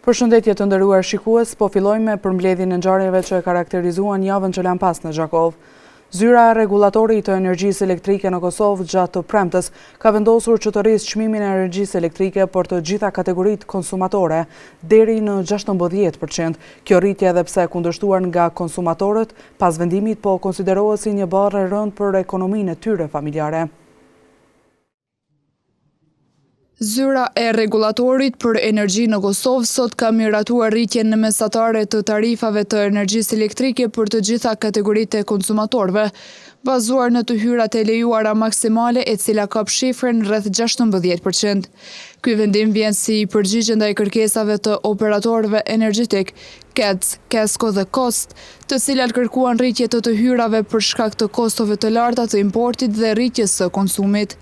Përshëndetje të nderuar shikues, po fillojmë me përmbledhjen e ngjarjeve që e karakterizuan javën që lamë pas në Gjakovë. Zyra e Rregullatorit të Energjisë Elektrike në Kosovë gjatë të premtes ka vendosur që të rrisë çmimin e energjisë elektrike për të gjitha kategoritë konsumatore deri në 16%. Kjo rritje edhe pse e kundërshtuar nga konsumatorët, pas vendimit po konsiderohet si një barrë e rëndë për ekonominë e tyre familjare. Zyra e Rregullatorit për Energji në Kosovë sot ka miratuar rritjen mesatare të tarifave të energjisë elektrike për të gjitha kategoritë e konsumatorëve, bazuar në të hyrat e lejuara maksimale e cila kap shifrën rreth 16 për qind. Ky vendim vjen si përgjigje ndaj kërkesave të operatorëve energjetikë, KEDS, KESCO dhe KOSTT, të cilat kërkuan rritje të të hyrave për shkak të kostove të larta të importit dhe rritjes së konsumit.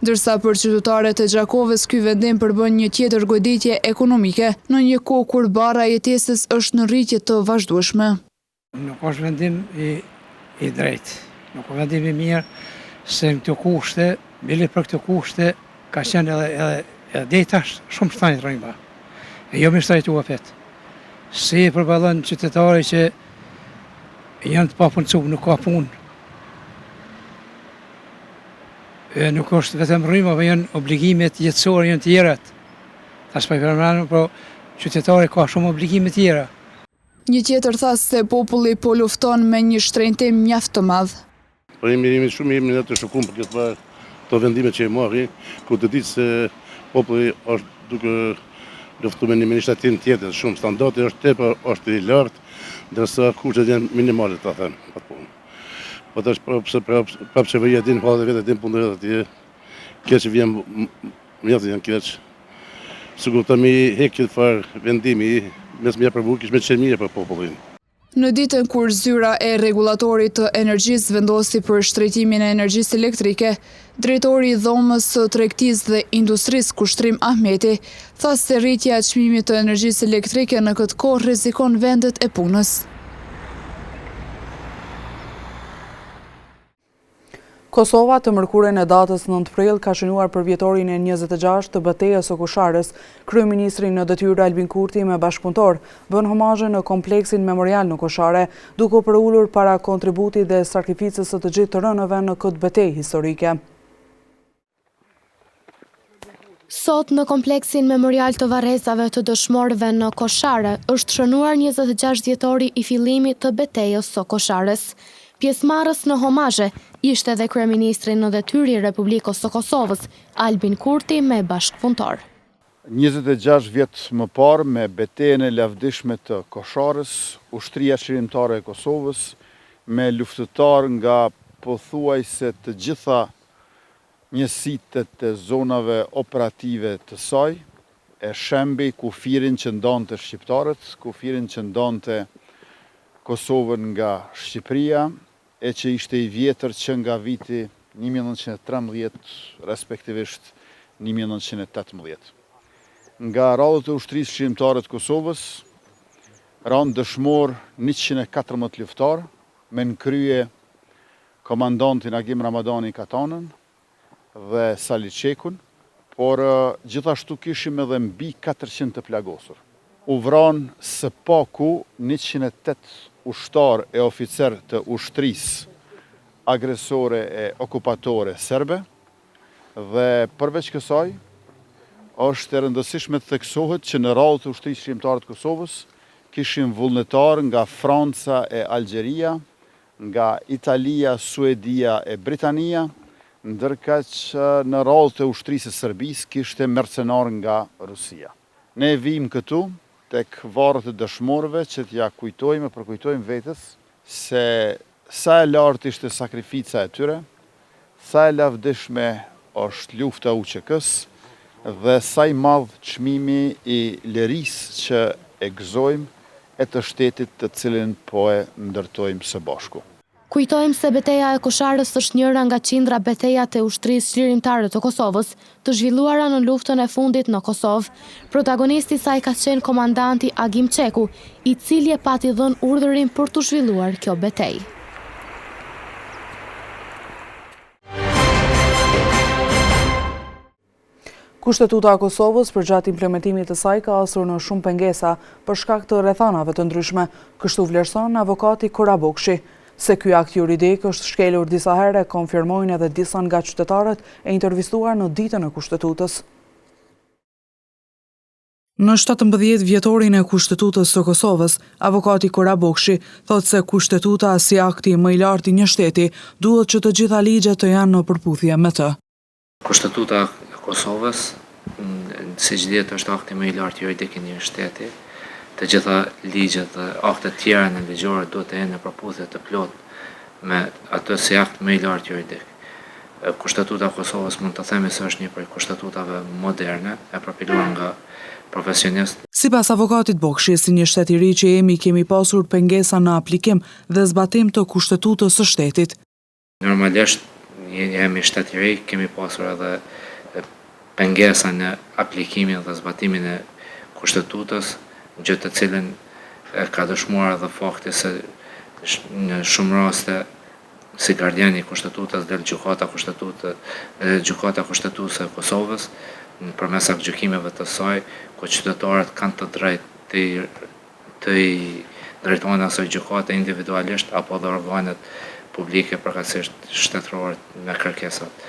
Ndërsa për qytetarët e Gjakovës ky vendim përbën një tjetër goditje ekonomike, në një kohë kur barra e jetesës është në rritje të vazhdueshme. Nuk është vendim i i drejtë, nuk është vendim i mirë, se në këto kushte, bile për këto kushte, ka qenë edhe edhe edhe deri tash shumë shtrejt rryma. E jo me shtrejtu apet. Si e përballon qytetari që janë të papunësuar, nuk ka punë. E nuk është vetëm rryma, po janë obligimet jetësore, janë tjerat. Tash po i përmendim, po qytetari ka shumë obligime tjera. Një tjetër tha se populli po lufton me një shtrenjtim mjaft të madh. Po jemi jemi shumë jemi ne të shokum për këtë farë këto vendime që i marrin, ku të ditë se populli është duke luftu me një me një shtrenjtim tjetër shumë, standardi është tepër është i lartë, ndërsa kushtet janë minimale ta them atë punë. Po tash prapë se prapë prapë qeveria din hallet e vet din punën e vet atje, keq vjen mjaft janë keq. Sikur të mi hek këtë farë vendimi, mes me aprovu kish me qenë mirë për popullin. Në ditën kur Zyra e Rregullatorit të Energjisë vendosi për shtrejtimin e energjisë elektrike, drejtori i Dhomës së Tregtisë dhe Industrisë Kushtrim Ahmeti, tha se rritja e çmimit të energjisë elektrike në këtë kohë rrezikon vendet e punës. Kosova të mërkurën e datës 9 prill ka shënuar përvjetorin e 26 të betejës së Koshares. Kryeministri në detyrë Albin Kurti me bashkëpunëtorë bënë homazhe në kompleksin memorial në Koshare, duke u përulur para kontributit dhe sakrificës së të gjithë të rënëve në këtë betejë historike. Sot në kompleksin memorial të varrezave të dëshmorëve në Koshare është shënuar 26 vjetori i fillimit të betejës së Koshares. Pjesëmarrës në homazhe ishte edhe kryeministri në detyrë i Republikës së Kosovës, Albin Kurti me bashkëpunëtorë. 26 vjet më parë me betejën e lavdishme të Koshares, Ushtria Çlirimtare e Kosovës me luftëtarë nga pothuajse të gjitha Njësitet e zonave operative të saj e shembi kufirin që ndante shqiptarët, kufirin që ndante Kosovën nga Shqipëria e që ishte i vjetër që nga viti 1913, respektivisht 1918. Nga radhët e Ushtrisë Çlirimtare të Kosovës ranë dëshmorë 114 luftëtarë, me në krye komandantin Agim Ramadani Katanën dhe Sali Çekun, por gjithashtu kishim edhe mbi 400 të plagosur. U vranë së paku 108 ushtarë e oficerë të ushtrisë agresore e okupatore serbe dhe përveç kësaj është e rëndësishme të theksohet që në radhët e Ushtrisë Çlirimtare të Kosovës kishim vullnetarë nga Franca e Algjeria, nga Italia, Suedia e Britania, ndërkaq në radhët e ushtrisë së Serbisë kishte mercenarë nga Rusia. Ne vijmë këtu tek varret e dëshmorëve që t'ia kujtojmë e përkujtojmë vetes se sa e lartë ishte sakrifica e tyre, sa e lavdishme është lufta e UÇK-së dhe sa i madh çmimi i lirisë që e gëzojmë e të shtetit të cilin po e ndërtojmë së bashku. Kujtojmë se Beteja e Kosharës është njëra nga qindra betejat e Ushtrisë Çlirimtare të Kosovës, të zhvilluara në luftën e fundit në Kosovë. Protagonist i saj ka qenë komandanti Agim Çeku, i cili e pati dhënë urdhërin për t'u zhvilluar kjo betejë. Kushtetuta e Kosovës përgjatë implementimit të saj ka hasur në shumë pengesa për shkak të rrethanave të ndryshme, kështu vlerëson avokati Korab Bokshi. Se ky akt juridik është shkelur disa herë e konfirmojnë edhe disa nga qytetarët e intervistuar në Ditën e Kushtetutës. Në 17 vjetorin e Kushtetutës së Kosovës, avokati Korab Bokshi thotë se Kushtetuta si akti më i lartë i një shteti duhet që të gjitha ligjet të janë në përputhje me të. Kushtetuta e Kosovës, siç dihet është akti më i lartë juridik i një shteti. Të gjitha ligjet dhe aktet tjera nënligjore duhet të jenë në përputhje të plotë me atë si akt më i lartë juridik. Kushtetuta e Kosovës mund të themi se është një prej kushtetutave moderne, e përpiluar nga profesionistë. Sipas avokatit Bokshi, si një shtet i ri që jemi kemi pasur pengesa në aplikim dhe zbatim të Kushtetutës së shtetit. Normalisht jemi shtet i ri, kemi pasur edhe pengesa në aplikimin dhe zbatimin e Kushtetutës, gjë të cilën e ka dëshmuar edhe fakti se në shumë raste si gardian i Kushtetutës del Gjykata Kushtetutë, Gjykata Kushtetuese e Kosovës, përmes aktgjykimeve të saj, ku qytetarët kanë të drejtë të t'i drejtohen asaj gjykate individualisht apo edhe organet publike përkatësisht shtetërore me kërkesat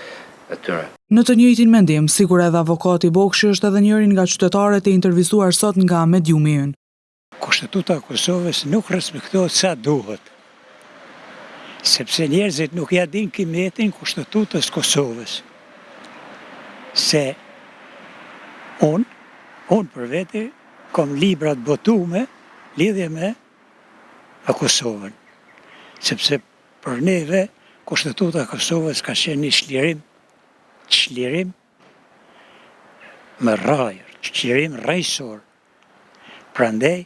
e tyre. Në të njëjtin mendim, sikur edhe avokati Bokshi është edhe njëri nga qytetarët e intervistuar sot nga mediumi ynë. Kushtetuta e Kosovës nuk respektohet sa duhet, sepse njerëzit nuk ia dinë kimetin Kushtetutës Kosovës, se unë, unë për vete, Kom libra të botume lidhje me me Kosovën, sepse për neve Kushtetuta e Kosovës ka qenë një çlirim, çlirim me rrajë, çlirim rrajësor. Prandaj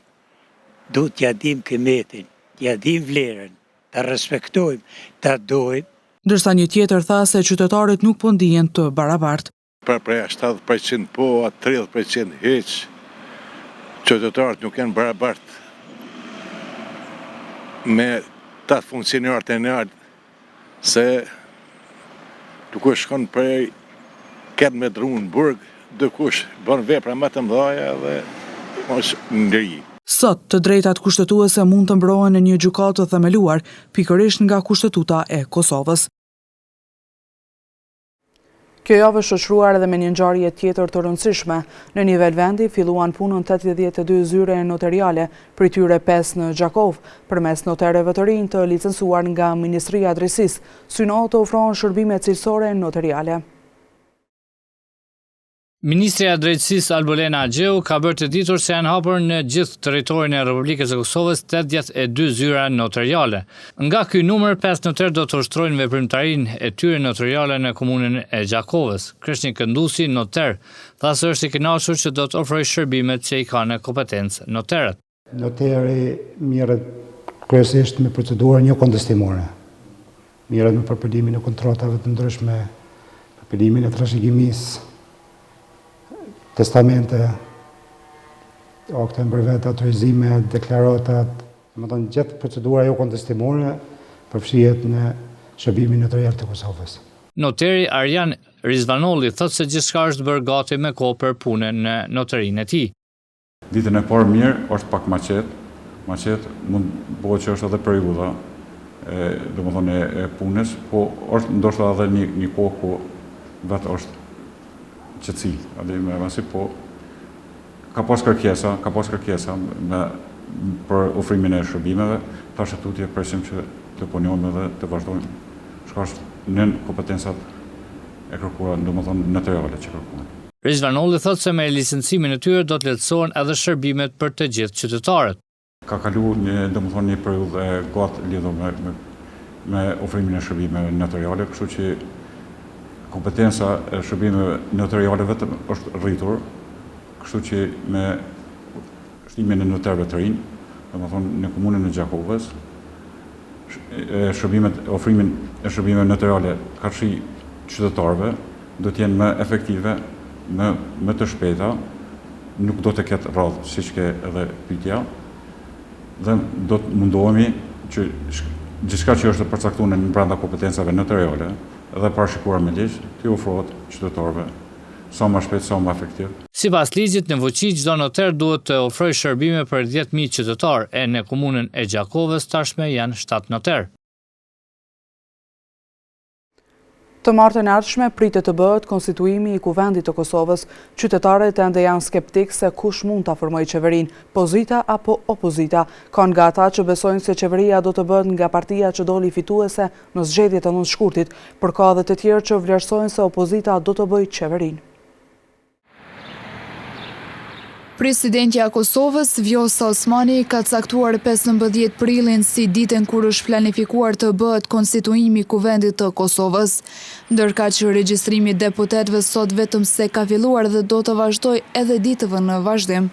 duhet t'ia dimë kimetin, t'ia dimë vlerën, ta respektojmë, ta dojmë. Ndërsa një tjetër tha se qytetarët nuk po ndihen të barabartë. Për prej 70 për qind po, a 30 për qind hiq, qytetarët nuk janë barabart me ta funksionarët e naltë, se dikush shkon prej këtë me dru në burg, dikush bën vepra më të mdhaja dhe është në liri. Sot, të drejtat kushtetuese mund të mbrohen në një gjykatë të themeluar, pikërisht nga Kushtetuta e Kosovës. Kjo javë është shoqëruar edhe me një ngjarje tjetër të rëndësishme. Në nivel vendi filluan punën 82 zyre noteriale, prej tyre 5 në Gjakovë, përmes noterëve të rinj të licencuar nga Ministria e Drejtësisë, synohet të ofrohen shërbime cilësore noteriale. Ministrja e Drejtësisë Albulena Haxhiu ka bërë të ditur se janë hapur në gjithë territorin e Republikës së Kosovës 82 zyra noteriale. Nga ky numër, 5 noterë do të ushtrojnë veprimtarinë e tyre noteriale në komunën e Gjakovës. Kreshnik Këndusi, noter, tha se është i kënaqur që do të ofrojë shërbimet që i ka në kompetencë noterët. Noteri merret kryesisht me procedura jokontestimore. Merret me përpilimin e kontratave të ndryshme, përpilimin e trashëgimisë, testamente, akte në vete, autorizime, deklaratat, domethënë gjithë procedura jokontestimore përfshihet në shërbimin noterial të Kosovës. Noteri Arjan Rizvanolli thotë se gjithçka është bërë gati me kohë për punën në noterinë e tij. Ditën e parë mirë, është pak ma qetë, ma qetë, mund bëhet që është edhe periudha e, domethënë e, e punës, po është ndoshta edhe një, një kohë ku vetë është qetësi, edhe me rëndësi, po ka pas kërkesa, ka pas kërkesa me, për ofrimin e shërbimeve, tash e tutje presim që të punojmë edhe të vazhdojmë, çka është nën kompetencat e kërkuara, domethënë noteriale që kërkuan. Rizvanolli thotë se me licencimin e tyre do të lehtësohen edhe shërbimet për të gjithë qytetarët. Ka kalu një, domethënë një periudhë e gatë lidhur me me me ofrimin e shërbimeve noteriale, kështu që kompetenca e shërbimeve noteriale vetëm është rritur, kështu që me shtimin e noterëve të rinj, domethënë në komunën e Gjakovës, shërbimet, ofrimin e shërbimeve noteriale karshi qytetarëve do të jenë më efektive, më më të shpejta, nuk do të ketë radhë, siç ke edhe pyetja, dhe do të mundohemi që gjithçka që është e përcaktuar në brenda kompetencave noteriale dhe parashikuar me ligj, t'i ofrohet qytetarëve. sa ma shpejt, sa ma efektiv. Sipas ligjit në fuqi, çdo noter duhet të ofrojë shërbime për 10,000 qytetarë, e në komunën e Gjakovës tashmë janë 7 noterë. Të martën e ardhshme pritet të bëhet konstituimi i Kuvendit të Kosovës. Qytetarët ende janë skeptikë se kush mund ta formojë qeverinë, pozita apo opozita. Ka nga ata që besojnë se qeveria do të bëhet nga partia që doli fituese në zgjedhjet e 9 shkurtit, por ka edhe të tjerë që vlerësojnë se opozita do të bëjë qeverinë. Presidentja e Kosovës, Vjosa Osmani, ka caktuar 15 prillin si ditën kur është planifikuar të bëhet konstituimi i Kuvendit të Kosovës. Ndërkaq regjistrimi i deputetëve sot vetëm se ka filluar dhe do të vazhdojë edhe ditëve në vazhdim.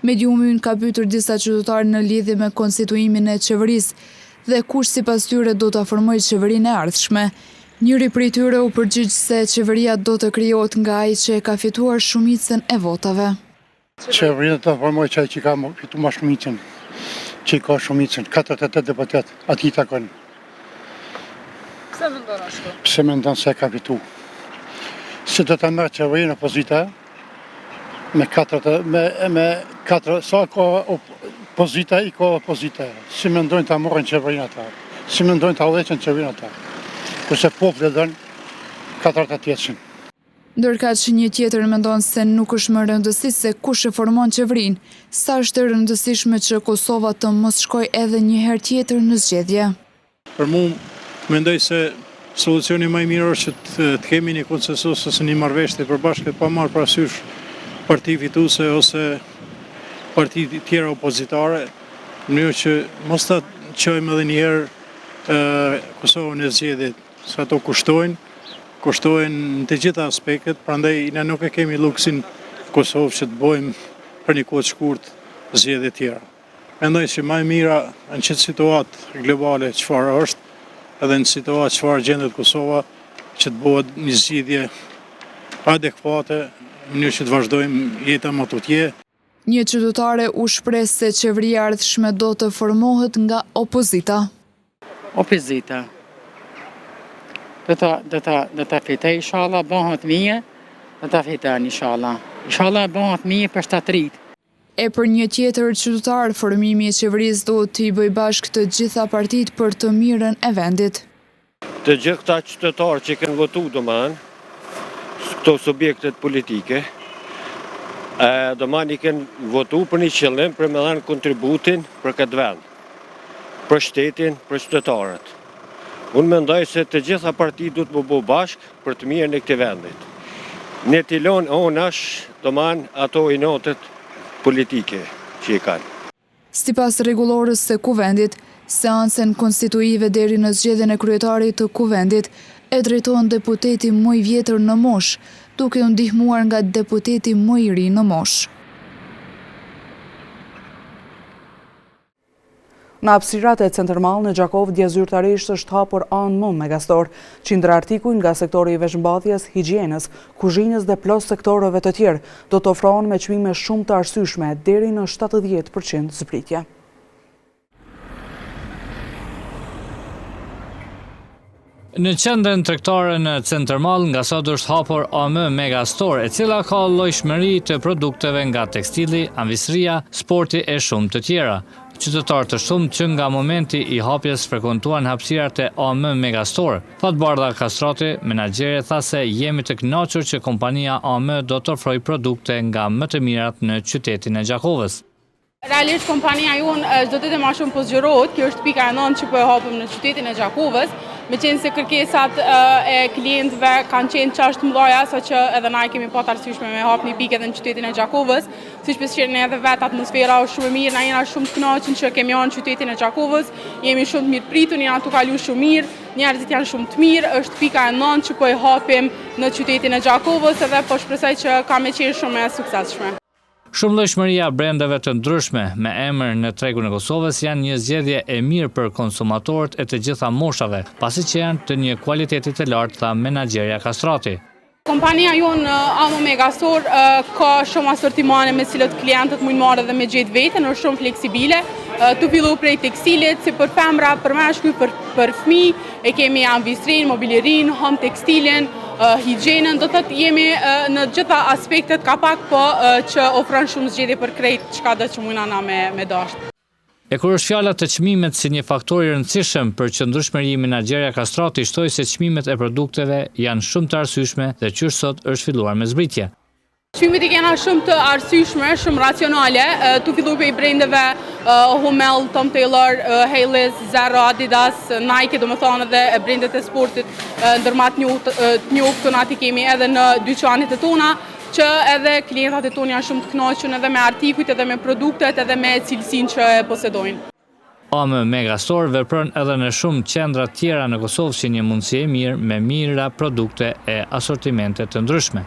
Mediumi ynë ka pyetur disa qytetarë në lidhje me konstituimin e qeverisë dhe kush sipas tyre do ta formojë qeverinë e ardhshme. Njëri prej tyre u përgjigj se qeveria do të krijohet nga ai që e ka fituar shumicën e votave. Qeverinë do ta formojë qaj që ka fitu ma shumicën, që i ka shumicën, 48 deputet, atij i takon. Pse mendon ashtu? Pse mendon se e ka fitu? Se do ta merr qeverinë opozita, me 4 me me 4 sa ka opozita i ka opozita si mendojnë ta marrin qeverinë ata si mendojnë ta udhëheqin qeverinë ata kurse populli don 48 Ndërkaq një tjetër mendon se nuk është me rëndësi se kush e formon qeverinë, sa është e rëndësishme që Kosova të mos shkojë edhe një herë tjetër në zgjedhje. Për mu, mendoj se solucioni më i mirë është që të kemi një konsensus ose një marrëveshje të përbashkët pa marrë parasysh parti fituese ose parti tjera opozitare, në mënyrë që mos ta çojmë edhe një herë Kosovën në zgjedhje, se ato kushtojnë, kushtojnë në të gjitha aspektet, prandaj ne nuk e kemi luksin Kosovë që të bëjmë për një kohë të shkurt zgjedhje tjera. Mendoj që ma e mira në qëtë situatë globale çfarë është, edhe në situatë çfarë gjendet Kosova, që të bëhet një zgjidhje adekuate, në mënyrë që të vazhdojmë jeta më tutje. Një qytetare u shpreh se qeveria e ardhshme do të formohet nga opozita. Opozita. Do ta do ta do ta fitoj inshallah bëhet mirë, do ta fiton inshallah. Inshallah bëhet mirë për shtatrit. E për një tjetër qytetar, formimi i qeverisë duhet t'i bëjë bashkë të gjitha partitë për të mirën e vendit. Të gjithë këta qytetarë që kanë votu domethanë, këto subjektet politike, domethanë i kanë votu për një qëllim për me dhanë kontributin për këtë vend, për shtetin, për qytetarët. Unë mendoj se të gjitha partitë duhet m'u bo bashkë për të mirën e këtij vendit. Ne t'i lonë onash, domethanë, ato inatet politike që i kanë. Sipas rregullores së Kuvendit, seancën konstituive deri në zgjedhjen e kryetarit të Kuvendit e drejton deputeti më i vjetër në moshë, duke u ndihmuar nga deputeti më i ri në moshë. Në hapësirat e Center Mall në Gjakovë dje zyrtarisht është hapur AM Megastore. Qindra artikuj nga sektori i veshmbathjes, higjienës, kuzhinës dhe plot sektorëve të tjerë do të ofrohen me çmime shumë të arsyeshme deri në 70% zbritje. Në qendrën tregtare në Center Mall nga sot është hapur AM Mega Store, e cila ka llojshmëri të produkteve nga tekstili, amvisëria, sporti e shumë të tjera. Qytetarë të shumtë që nga momenti i hapjes frekuentuan hapësirat e AM Mega Store. Fatbardha Kastrati, menaxhere tha se jemi të kënaqur që kompania AM do të ofrojë produkte nga më të mirat në qytetin e Gjakovës. Realisht kompania jonë çdo ditë e ma shumë po zgjerohet, kjo është pika e nëntë që po e hapëm në qytetin e Gjakovës, meqenëse kërkesat e klientëve kanë qenë qaq të mëdhaja, saqë edhe na e kemi pa të arsyeshme me hap një pikë edhe në qytetin e Gjakovës, siç po shihni edhe vetë atmosfera është shumë e mirë, na jena shumë të kënaqur që kemi ardhur në qytetin e Gjakovës, jemi shumë të mirëpritur, jena tu kalu shumë mirë, njerëzit janë shumë të mirë, është pika e nëntë që po e hapim në qytetin e Gjakovës edhe po shpresoj që ka me qenë shumë e suksesshme. Shumëllojshmëria e brendeve të ndryshme me emër në tregun e Kosovës janë një zgjedhje e mirë për konsumatorët e të gjitha moshave, pasi që janë të një kualiteti të lartë, tha menaxherja Kastrati. Kompania jonë AM Mega Store ka shumë asortimane me cilët klientët mujnë marrë dhe me gjetë veten, është shumë fleksibile, tu fillu prej tekstilit, si për femra, për meshkuj, për, për fmi, e kemi amvisrin, mobilerin, home tekstilin, higjienën, do thotë jemi në gjitha aspektet ka pak po që ofron shumë zgjedhje për krejt çkado që mujna na me, me dashtë. E kur është fjala te çmimet si një faktor i rëndësishëm për qëndrueshmëri menaxherja Kastrati shtoi se çmimet e produkteve janë shumë të arsyeshme dhe qysh sot është filluar me zbritje. Çmimet i kena shumë të arsyeshme, shumë racionale, tu fillu prej brendeve Hummel, Tom Tailor, Hales, Zero, Adidas, Nike, domethonë edhe brendet e sportit ndër ma të njohtunat i kemi edhe në dyqanet e tona, që edhe klientat e tonë janë shumë të kënaqur edhe me artikujt edhe me produktet edhe me cilësinë që e posedojnë. AM Megastore vepron edhe në shumë qendra tjera në Kosovë si një mundësi e mirë me mijëra produkte e asortimente të ndryshme.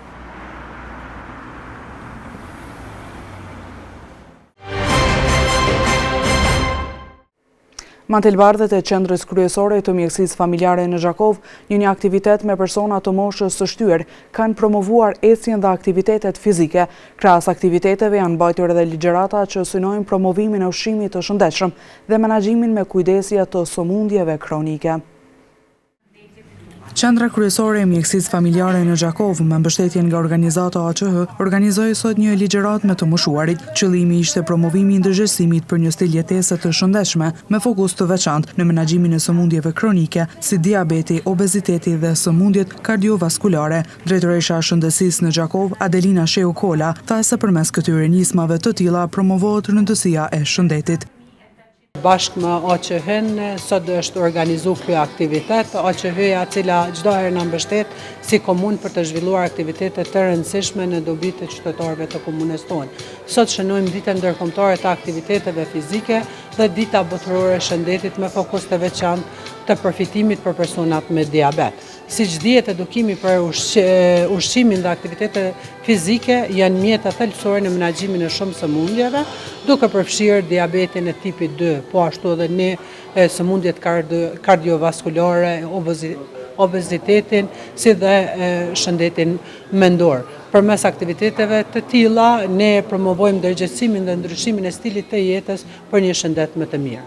Mantelbardhët e Qendrës Kryesore të Mjekësisë Familjare në Gjakovë, në një aktivitet me persona të moshës së shtyrë, kanë promovuar ecjen dhe aktivitetet fizike. Krahas aktiviteteve janë mbajtur edhe ligjërata që synojnë promovimin e ushqimit të shëndetshëm dhe menaxhimin me kujdesje të sëmundjeve kronike. Qendra Kryesore e Mjekësisë Familjare në Gjakovë, me mbështetjen nga organizata AQH, organizoi sot një ligjëratë me të moshuarit. Qëllimi ishte promovimi i ndërgjegjësimit për një stil jetese të shëndetshme, me fokus të veçantë në menaxhimin e sëmundjeve kronike, si diabeti, obeziteti dhe sëmundjet kardiovaskulare. Drejtoresha e Shëndetësisë në Gjakovë, Adelina Shehu Kola, tha se përmes këtyre nismave të tilla promovohet rëndësia e shëndetit. Bashkë me AQH-në, sot është organizu ky aktivitet, AQH-ja e cila çdo herë na mbështet si komunë për të zhvilluar aktivitete të rëndësishme në dobi të qytetarëve të komunës tonë. Sot shënojmë ditën ndërkombëtare të aktiviteteve fizike dhe dita botërore e shëndetit me fokus të veçantë të përfitimit për personat me diabet. Siç dihet, edukimi për ushqimin dhe aktivitetet fizike janë mjete thelbësore në menaxhimin e shumë sëmundjeve, duke përfshirë diabetin e tipit 2, po ashtu edhe në sëmundjet kardiovaskulare, obezitetin, si dhe shëndetin mendor. Përmes aktiviteteve të tilla, ne promovojmë ndërgjegjësimin dhe ndryshimin e stilit të jetës për një shëndet më të mirë.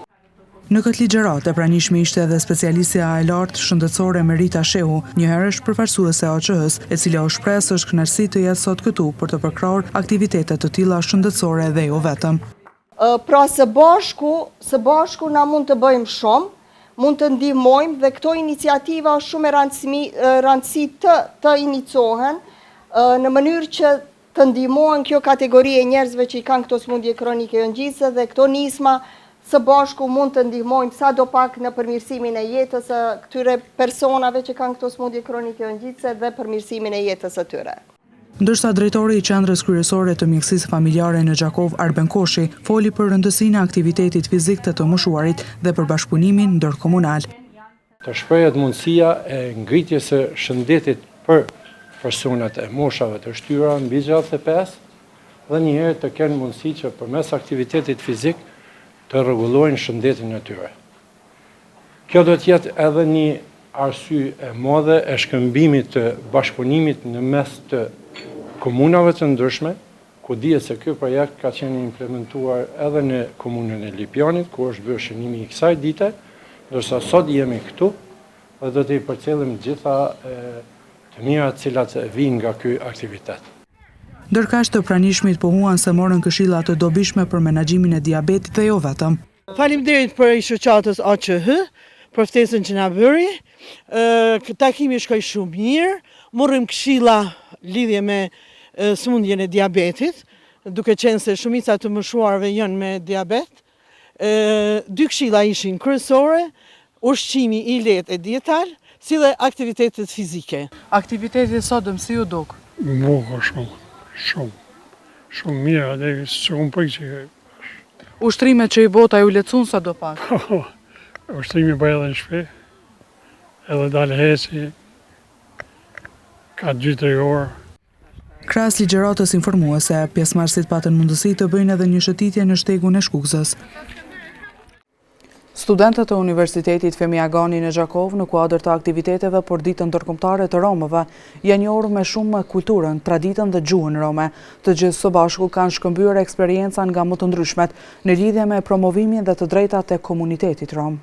Në këtë ligjëratë e pranishme ishte edhe specialistja e lartë shëndetësore Merita Shehu, njëherësh përfaqësuese e AQH-së, e cila u shpreh se është kënaqësi të jetë sot këtu për të përkrahur aktivitete të tilla shëndetësore dhe jo vetëm. Pra së bashku, së bashku na mund të bëjmë shumë, mund të ndihmojmë dhe këto iniciativa është shumë e rëndësi të të inicohen në mënyrë që të ndihmohen kjo kategori e njerëzve që i kanë këto sëmundje kronike jongjitëse dhe këto nisma së bashku mund të ndihmojnë sado pak në përmirësimin e jetës së këtyre personave që kanë këto sëmundje kronike jongjitëse dhe përmirësimin e jetës së tyre. Ndërsa drejtori i Qendrës Kryesore të Mjekësisë Familjare në Gjakovë, Arben Koshi, foli për rëndësinë e aktivitetit fizik te të moshuarit dhe për bashkëpunimin ndërkomunal. Të shprehet mundësia e ngritjes së shëndetit për personat e moshave të shtyra mbi 65 dhe njëherë të kenë mundësi që përmes aktivitetit fizik të rregullojnë shëndetin e tyre. Kjo do të jetë edhe një arsye e madhe e shkëmbimit të bashkëpunimit në mes të komunave të ndryshme, ku dihet se ky projekt ka qenë i implementuar edhe në komunën e Lipjanit, ku është bërë shënimi i kësaj dite, ndërsa sot jemi këtu dhe do t'i përcjellim gjitha të mirat të cilat vijnë nga ky aktivitet. Ndërkaq të pranishmit pohuan se morën këshilla të dobishme për menaxhimin e diabetit dhe jo vetëm. Faleminderit prej shoqatës AQH për ftesën që na bëri. Takimi shkoi shumë mirë, morëm këshilla lidhje me sëmundjen e diabetit, duke qenë se shumica e të moshuarve janë me diabet. Dy këshilla ishin kryesore, ushqimi i lehtë e dietal, si dhe aktivitetet fizike. Aktiviteti i sotëm si ju duk? Bukur shumë, shumë, shumë mirë, atë s'e kom prit që Ushtrimet që i botë a ju lehtësun sado pak? Po, ushtrime bëj edhe në shpi, edhe dal heci, ka 2-3 orë. Krahas ligjëratës informuese, pjesëmarrësit patën mundësi të bëjnë edhe një shëtitje në shtegun e Shkukzës. Studentët e Universitetit Fehmi Agani në Gjakovë në kuadër të aktiviteteve për Ditën Ndërkombëtare të Romëve, janë njohur me shumë me kulturën, traditën dhe gjuhën rome. Të gjithë së bashku kanë shkëmbyer eksperienca nga më të ndryshmet në lidhje me promovimin dhe të drejtat e komunitetit rom.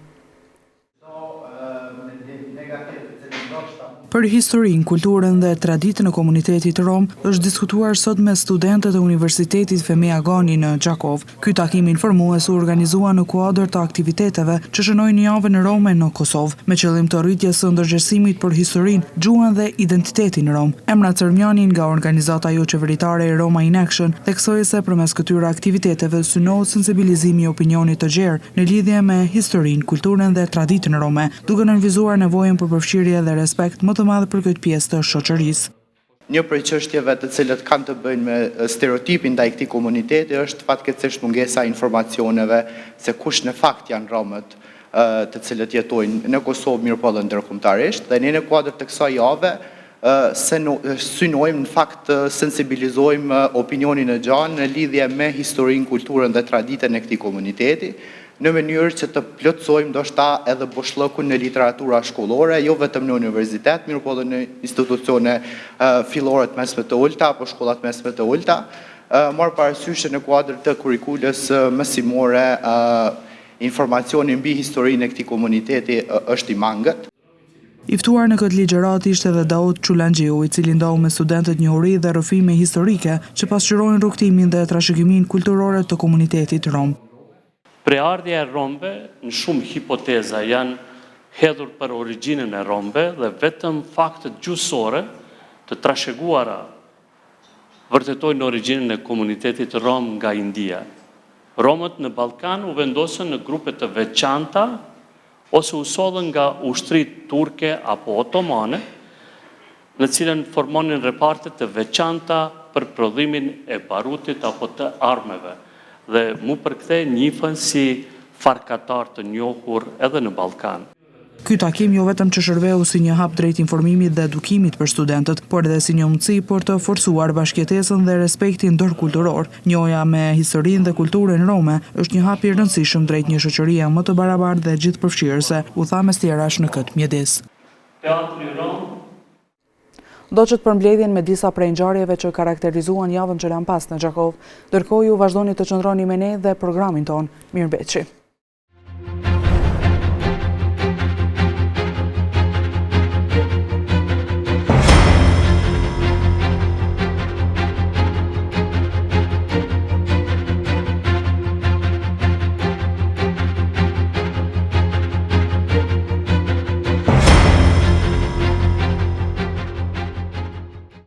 Për historinë, kulturën dhe traditën e komunitetit rom është diskutuar sot me studentët e Universitetit Fehmi Agani në Gjakovë. Ky takim informues u organizua në kuadër të aktiviteteve që shënojnë Javën Rome në Kosovë, me qëllim të rritjes së ndërgjegjësimit për historinë, gjuhën dhe identitetin rom. Emra Cërmjani nga organizata joqeveritare Roma in Action theksoi se përmes këtyre aktiviteteve synohet sensibilizimi i opinionit të gjerë në lidhje me historinë, kulturën dhe traditën rome, duke nënvizuar nevojën për përfshirje dhe respekt më të madh për këtë pjesë të shoqërisë. Një prej çështjeve të cilët kanë të bëjnë me stereotipin ndaj këtij komuniteti është fatkeqësisht mungesa e informacioneve se kush në fakt janë romët të cilët jetojnë në Kosovë mirëpo edhe ndërkombëtarisht dhe ne në kuadër të kësaj jave synojmë në fakt të sensibilizojmë opinionin e gjanë në lidhje me historinë, kulturën dhe traditën e këtij komuniteti, në mënyrë që të plotësojmë ndoshta edhe boshllëkun në literatura shkollore, jo vetëm në universitet, mirëpo edhe në institucione fillore të mesme të ulëta apo shkolla të mesme të ulëta, marrë parasysh që në kuadër të kurrikulës mësimore informacioni mbi historinë e këtij komuniteti është i mangët. I ftuar në këtë ligjëratë ishte edhe Daut Qulanxhiu, i cili ndau me studentët njohuri dhe rrëfime historike që pasqyrojnë rrugëtimin dhe trashëgiminë kulturore të komunitetit rom. Prejardhja e romëve në shumë hipoteza janë hedhur për origjinën e romëve dhe vetëm faktet gjuhësore të trashëguara vërtetojnë origjinën e komunitetit rom nga India. Romët në Ballkan u vendosën në grupe të veçanta ose u sollën nga ushtritë turke apo otomane, në cilën formonin reparte të veçanta për prodhimin e barutit apo të armëve dhe mu për këtë njihen si farkatarë të njohur edhe në Ballkan. Ky takim jo vetëm që shërbeu si një hap drejt informimit dhe edukimit për studentët, por edhe si një mundësi për të forcuar bashkëjetesën dhe respektin ndërkulturor. Njohja me historinë dhe kulturën rome është një hap i rëndësishëm drejt një shoqërie më të barabartë dhe gjithëpërfshirëse, u tha mes tjerash në këtë mjedis. Teatri Rom. Ndoqët përmbledhjen me disa prej ngjarjeve që karakterizuan javën që lamë pas në Gjakovë. Ndërkohë ju vazhdoni të qëndroni me ne dhe programin tonë. Mirëmbeçi.